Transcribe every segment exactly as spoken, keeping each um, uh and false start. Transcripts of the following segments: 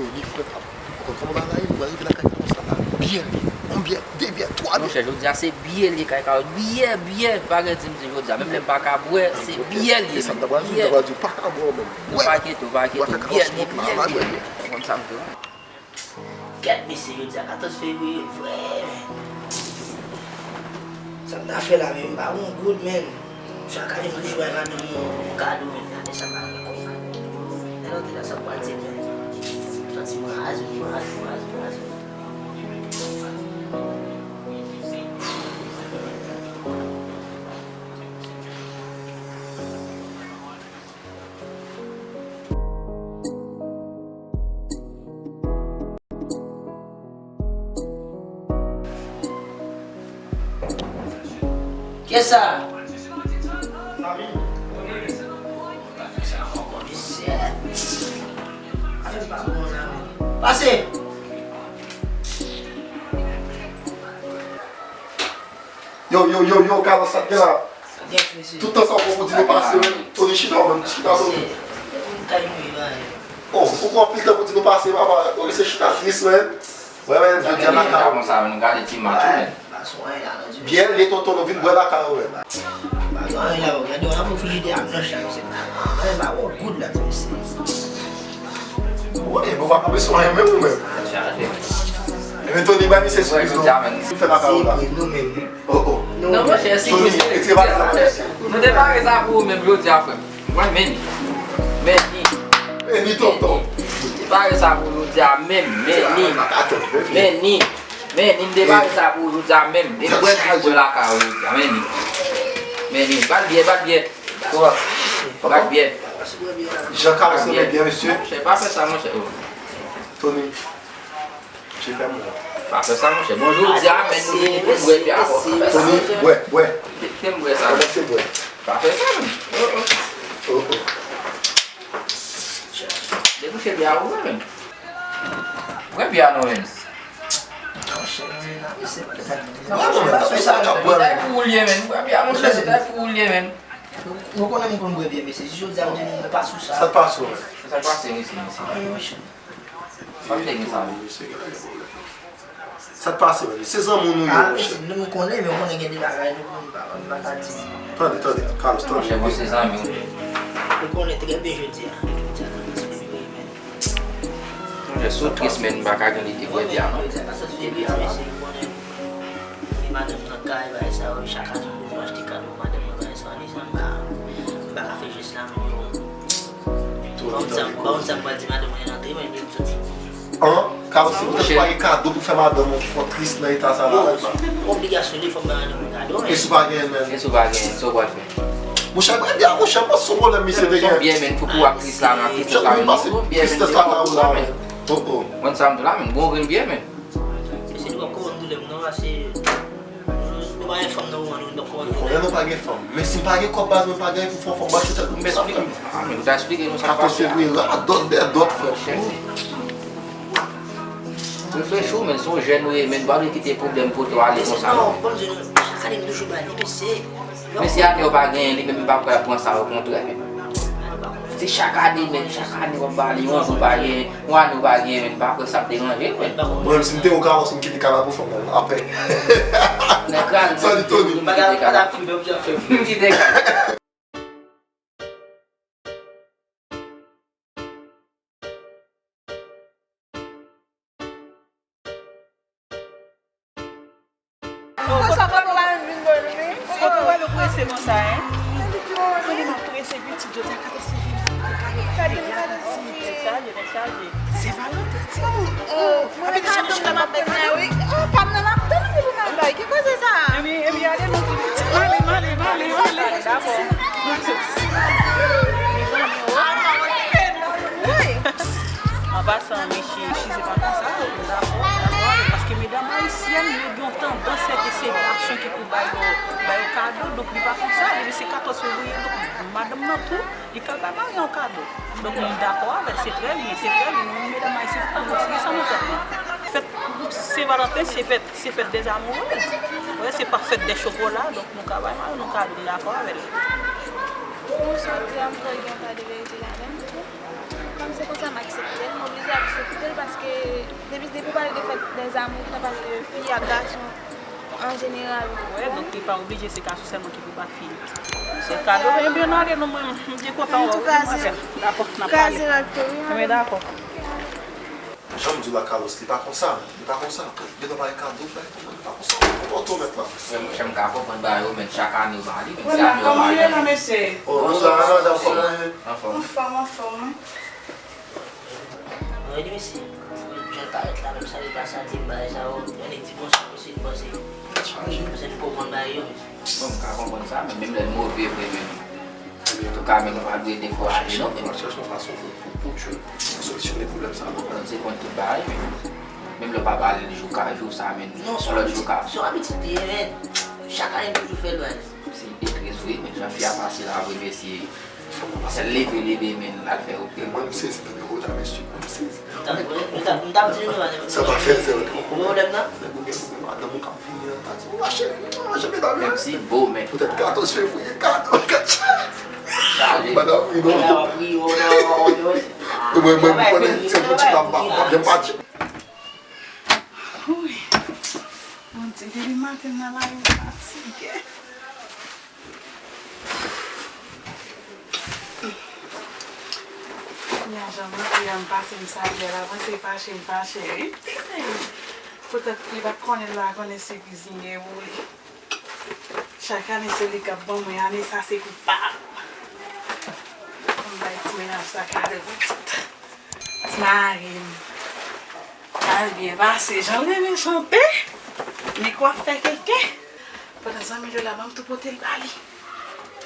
Li frèt ap. Ou konn kòman bagay la ye? Ou rive lakay Carlos la, byen li. Yon byè, de byè, twa byè. Monchè, jodi a se byè li ye kay Carlos. Byè, byè. Pa gen di m di jodi a. Menm lè m pa ka bwè, se byè li ye. E sa m ta pral di, m ta pral di, ou pa ka bwè ou menm. Ou pa kete, ou pa kete. Byè li ye, byè li ye. Ou konn sa m di w. Kèt mesye, jodi a katòz fevriye, vre. Sa m ta fè la menm, m pa gon goud, menn. Chak ane m toujou bay madanm mwen yon kado, menn. Ane sa pa gen kòb. Lè l antre la, sa pral di, menn. Santi m raze, m raze, m raze, m raze. Kiyès sa? Sa ankò komisè. Afè m pa bon la, men. Pase! Yo, yo, yo, yo, Carlos, sa k gen la? Tout tan sa w pran pou di nou pase, men. Tony, chita, ou menm, chita, Tony. Oh, ou pran anpil tan pou di nou pase, papa. Tony, se chita tris, men. Wè, men, jodi a lakay ou. Konsa, men, gade ti match, men. Byè, li tonton, nou vin bwè lakay ou, men. Wi, men, ou pa konn sou anyen menm ou menm. Ebyen, Tony, bay misye sipriz, non. Li fè lakay ou la. Oh, oh. Non, monchè, si Tony, retire bagay la, mesye. Nou te pare sa pou ou menm jodi a, frè m. Mwen, men ni. Men ni. Men ni, tonton. Te pare sa pou jodi a menm, men ni. Men ni. Men ni, m te pare sa pou jodi a menm. E mwen ki bwè lakay ou jodi a, men ni. Men ni. Bat byè, bat byè. Bat byè. Jan Carlos renmen byè, mesye. Monchè, pa fè sa, monchè. Tony. Misye fè m wont. Pa fè sa, monchè. Bon, jodi a, men nou vini pou n bwè byè ankò. Tony, bwè, bwè. Kite m bwè sa. Kòmanse bwè. Pa fè sa, men. Oh, oh. Oh, oh. Debouche byè a pou mwen, men. Bwè byè a non, men. Bwè, monchè, pa fè sa, non. Bwè pou ou l ye, men. Bwè byè a, monchè, se pou ou l ye, men. Nou konnen m konn bwè byè, mesye. Si jodi a, m di nou, mwen pa sou sa. Sa k pase w, men? Sa k pase, mesye, mesye? Wi, monchè. Sa k te gen sa menm? Sa k pase, men? Se zanmi w nou ye, monchè. Nou konnen, men ou konnen gen de bagay nou konn pa, nou pa ka di. Tande, tande, Carlos, tande. Monchè, bon, se zanmi w. Ou konnen trè byen jodi a. Monchè, si w tris, men, m pa ka gen lide bwè byè a, non. Jodi a katòz fevriye, mesye, ou konnen. E madanm nan kay, bagay sa yo, chak ane, nou achte kado pou madanm nan, bagay sa yo, ane sa, m pa, m pa ka fè jès la, men yo. Ba w sa, ba w sa m pral di madanm mwen antre, men m soti. An, Carlos, se poutèt ou pa gen kado pou fè madanm ou ki fè w tris nan eta sa la. Yo, se obligasyon li, fò m bay madanm mwen kado, men. E si w pa genyen menm? E si w pa genyen, sa w pral fè? Monchè, bwè byè a, monchè, pa sou pwoblèm misye te gen. Byen, men, fou pou aktris la, nan aktris la, men. Tristès la ka ou la, men. Oh, oh. Mwen sa m di la, men, bon grenn byè, men. Mesye, nou p ap konprann doulè m non, paske nou pa gen fanm nan moman nou, nou p ap konprann doulè. Nou konnen nou pa gen fanm. Men si m pa gen kòb baz, mwen pa gen pou fè yon fanm bache tèt pou m sa fè. Ah, men ou ta eksplike nou sa k pase a. Katòz fevriye, radòt dèdòt, frè. Reflechi w, men, se yon jèn ou ye, men, pa vle kite pwoblèm pote w ale konsa non. Non, bon, chak ane m toujou ba li, mesye. Men si ane w pa genyen, li menm li pa prè ap pran sa, okontrè, men. Se chak ane, men, chak ane w ap ba li, yon jou pa genyen, yon ane w pa genyen, men, li pa prè sa ap deranje l, men. Mwen menm, si m te ou, Carlos, m kite kay la pou fanm nan, apè. Nèg kraze. Salut, Tony. M kite kay la. M kite kay la. Konsa, papa pa menm vin bò nou, wi. Kote w ale prese konsa, en? Kote m ap prese, pitit, jodi a katòz fevriye. Sa gen, sa gen. Nèg chaje, nèg chaje. Se Valentin, ti moun. Oh, mwen menm kado m nan m ap tann la, wi. Oh, pa m nan m ap tann, wi, pou m al bay. Ki koze sa? Epi, epi, ale, nou di, ale, ale, ale, ale. Dakò. Wi. An pasan, Michi, Michi, se pa konsa, dakò, dakò, paske medam ayisyèn, yo gen yon tandans, se, se gason ki pou ba yo, ba yo kado, donk li pa konsa, depi se katòz fevriye, donk madanm nan tou, li ka bay mari yon kado. Donk, m dakò avè l, se trè byen, se trè byen, nou menm medam ayisyèn, fòk nou retire sa nan tèt nou. Fèt Sen Valanten, se fèt, se fèt dèzamoure. Wè, se pa fèt dè chokola, donk nou ka bay mari nou kado, m dakò avè l. Ou sot di a m kwè gen yon pa de verite ladan l, tou. Kòm se konsa m aksepte l, m oblije aksepte l, Depi, depi w pale de fèt dèzamour, w ta pale de fi ak gason an jeneral. Wè, donk li pa oblije se gason sèlman ki pou bat fi. Se kado, ebyen, n ale non, mwen, m te kontan wè w, demwazèl. Dakò, n ap pale. Kraze rakto, wi. Ebyen, dakò. Jan m di w la, Carlos, li pa konsa, li pa konsa. Gen dwa pa gen kado, bay pou mwen, li pa konsa. Ou konpòte w mèt la. Frè, monchè, m ka konprann bagay yo, men chak ane w ba li, men se ane w ba li. Kòman w ye la, mesye? Oh, bonswa, madanm, kòman w ye? Anfòm. Anfòm, anfòm, wi. Mwen di mesye, mwen jan l parèt la, menm sa li pa sa, di m bagay sa yo, yon nèg di bonswa, mesye, li panse, chaje, panse li konprann bagay yo, mesye. Bon, m ka konprann sa, men menm lè l move vre menm. Antouka, men nou pa dwe dekouraje non, men. N ap chèche yon fason pou, pou, pou tchoul, pou solisyone pwoblèm sa a. Bon, se konn tout bagay, men menm lè w pa pale l jou ka jou, sa, men yon lòt jou ka. Se yon abitid li ye, men chak ane m toujou fè l bagay. Se detris vre, men jan fi a pase la vre, mesye. Sèl leve, leve, men l al fè oke. Mwen, m sezi, tande, o, jamè si, mwen, m sezi. M t ap, m t ap, m t ap di nou, madanm. Sa pa fè l, se yon pwoblèm nan. Nèg ou gen pou madanm ou k ap vini an, ta di, "Wa cheri, manje medam yo." Menm si bo, men. Poutèt katòz fevriye, katòz, katòz. Chaje. Madanm ri, non. Madanm ap ri, o, non, o, non. Mwen, mwen, m konnen se yon ti papa, m ap gen patje. Wi. Bondye, depi maten m nan lari, m fatige. Kounye a, jan m antre a, m pase m salye l, avan se fache m fache, wi. Poutèt li pa t konnen, l pa konnen se kizin gen pou li. Chak ane se li k ap ban mwen, ane sa se kou pa m. Pou m bay ti mennaj sa kado pitit. Ti mari m. Sa l byen pase, jan l renmen chante. Mikwo ap fè keke. Pandan zanmi l yo la, ban m tou pote l ba li.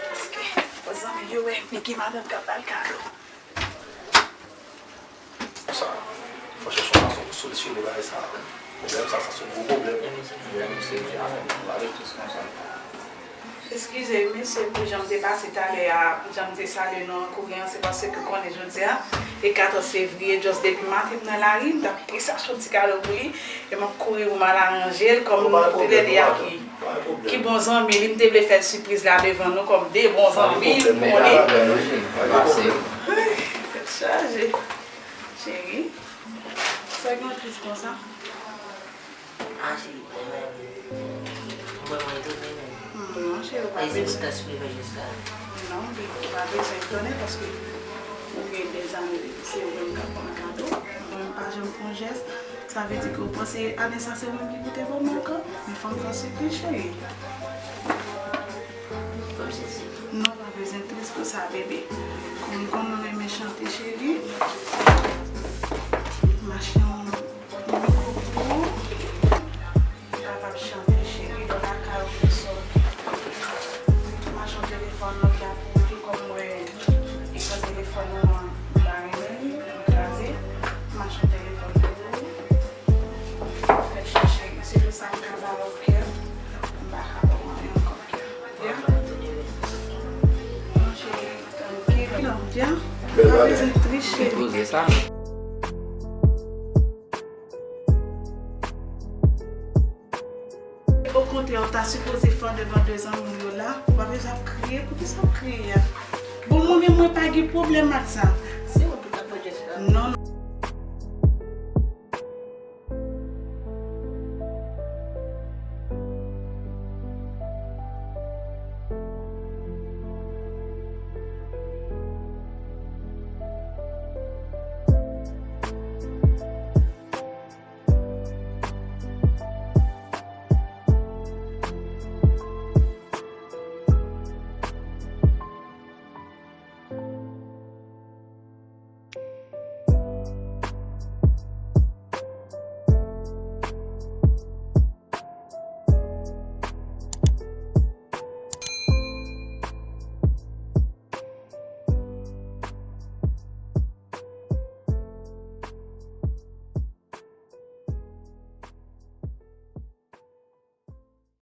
Paske fò zanmi l yo wè Miki madanm k ap ba l kado. Sa, fò chèche yon fason pou solisyone bagay sa a. Pwoblèm sa, sa se yon gwo pwoblèm. Eskize wi mesye pou jan m te pase talè a, pou jan m te salye nou an kouri an, se paske konnen jodi a e katòz fevriye, just depi maten m nan lari, m t ap prese achte yon ti kado pou li, e m ap kouri pou m al aranje l, kòm lè li a ki, ki bon zanmi li, m te vle fè l sipriz la devan nou kòm de bon zanmi, m konnen. Tèt chaje. Cheri, sa gen tris konsa? Ah, cheri, mwen menm, mwen, mwen etone menm. Non, cheri, ou pa bezwen. Non, ou pa bezwen etone paske ou gen dèzane depi se ou menm k ap ban m kado. Mwen menm pa janm fè yon jès. Sa vle di ke ou panse ane sa se ou menm ki pou te ban m ankò? Men fò m fè sipriz, cheri. Fò m sezi. Non, pa bezwen tris konsa, bebe. Kòm m konnen w renmen chante, cheri. M achte yon mikwo pou ou. Kapab chante, cheri, lè w lakay ou pou sòti. M achte yon telefòn Nokia pou ou tou, kòm m wè ekran telefòn ou an, m pa renmen li, li kraze. M achte yon telefòn pou ou. Fèt chè, cheri, se pou sa m ka ba w kè. M pa ka ba w anyen ankò. Bèl bagay. Poze sa. Okontrè, ou ta sipoze fè devan de zanmi w yo la. Ou pa bezwen ap kriye. Poukisa w ap kriye a? Bon, mwen menm, mwen pa gen pwoblèm ak sa. Se ou ki ta fè jès la. Non, non.